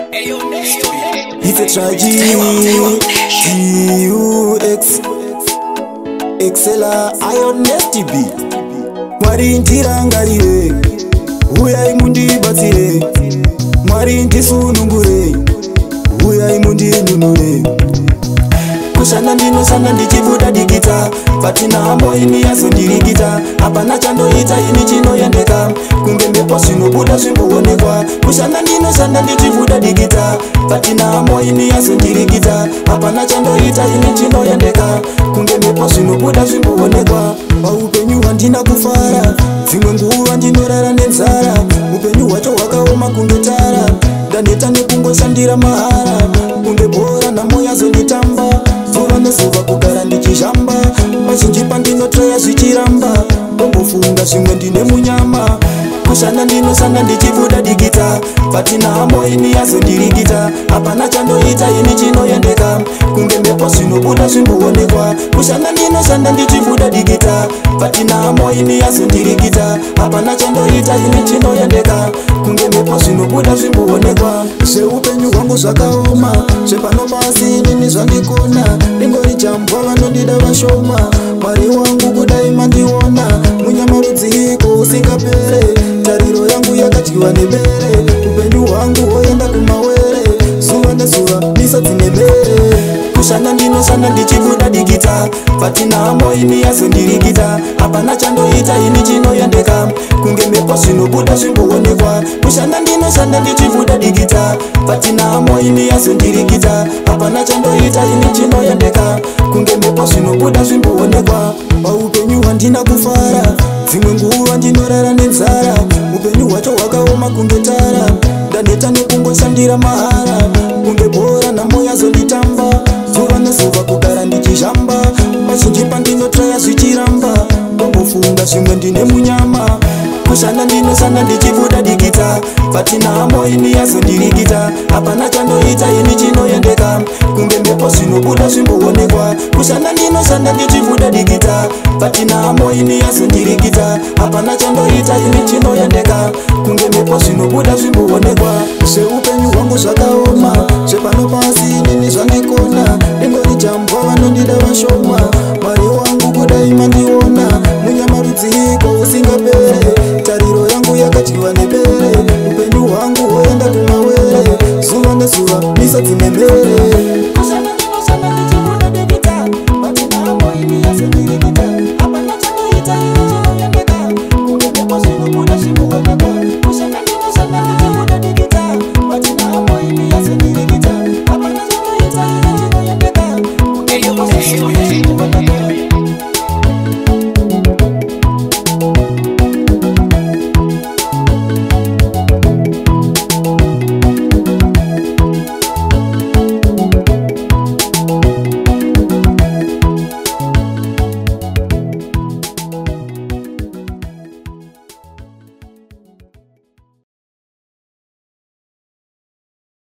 It's a tragedy. G-U-X Excella Ion STB. Mwari ndirangarire, uyai mundibatsire. Mwari ndisunungure, uyai mundinunure. Kushanda ndinoshanda ndichibuda dikita, patina hambo ini yazondirikita. Hapana chandoita ini chinoendeka, kunge mhepo zvinobuda zvimboonekwa. Kushanda ndinoshanda ndichibuda dikita, patina hambo ini yazondirikita. Hapana chandoita ini chinoendeka, kunge mhepo zvinobuda zvimboonekwa. Paupenyu handina kufara, dzimwe nguva ndinorara nenzara. Upenyu hwacho hwakaoma kunge tara, ndaneta nekungoshandira mahara. Kunge bhora nhamo yazonditamba, zuva nezuva kugara ndichizhamba. Pazhinji pandinotraya zvichiramba, ndombofunga zvimwe ndine munyama. Kushanda ndinoshanda ndichibuda dikita, patina hambo ini yazondirikita. Hapana chandoita ini chinoendeka, kunge mhepo zvinobuda zvimboonekwa. Kushanda ndinoshanda ndichibuda dikita, patina hambo ini yazondirikita. Hapana chandoita ini chinoendeka, kunge mhepo zvinobuda zvimboonekwa. Zveupenyu hwangu zvakaoma, zvepano pasi inini zvandikona. Ringori jambwa vanondida vashoma, Mwari wangu kudai mandiona. Munyama rudziko usingapere, tariro yangu yakadyiwa nebere. Upenyu hwangu hwoenda kumawere, zuva nezuva misodzi nemhere. Kushanda ndinoshanda ndichibuda dikita, patina hambo ini yazondirikita. Hapana chandoita ini chinoendeka, kunge mhepo zvinobuda zvimboonekwa. Kushanda ndinoshanda ndichibuda dikita, patina hambo ini yazondirikita. Hapana chandoita ini chinoendeka, kunge mhepo zvinobuda zvimboonekwa. Paupenyu handina kufara, dzimwe nguva ndinorara nenzara. Upenyu hwacho hwakaoma kunge tara, ndaneta nekungoshandira mahara. Kunge bhora nhamo yazonditamba, zuva nezuva kugara ndichizhamba. Pazhinji pandinotraya zvichiramba, ndombofunga zvimwe ndine munyama. Kushanda ndinoshanda ndichibuda dikita, patina hambo ini yazondirikita. Hapana chandoita ini chinoendeka, kunge mhepo zvinobuda zvimboonekwa. Kushanda ndinoshanda ndichibuda dikita, patina hambo ini yazondirikita. Hapana chandoita ini chinoendeka, kunge mhepo zvinobuda zvimboonekwa. Zveupenyu hwangu zvakaoma, zvepano pasi inini zvandikona. Ringori jambwa vanondida vashoma,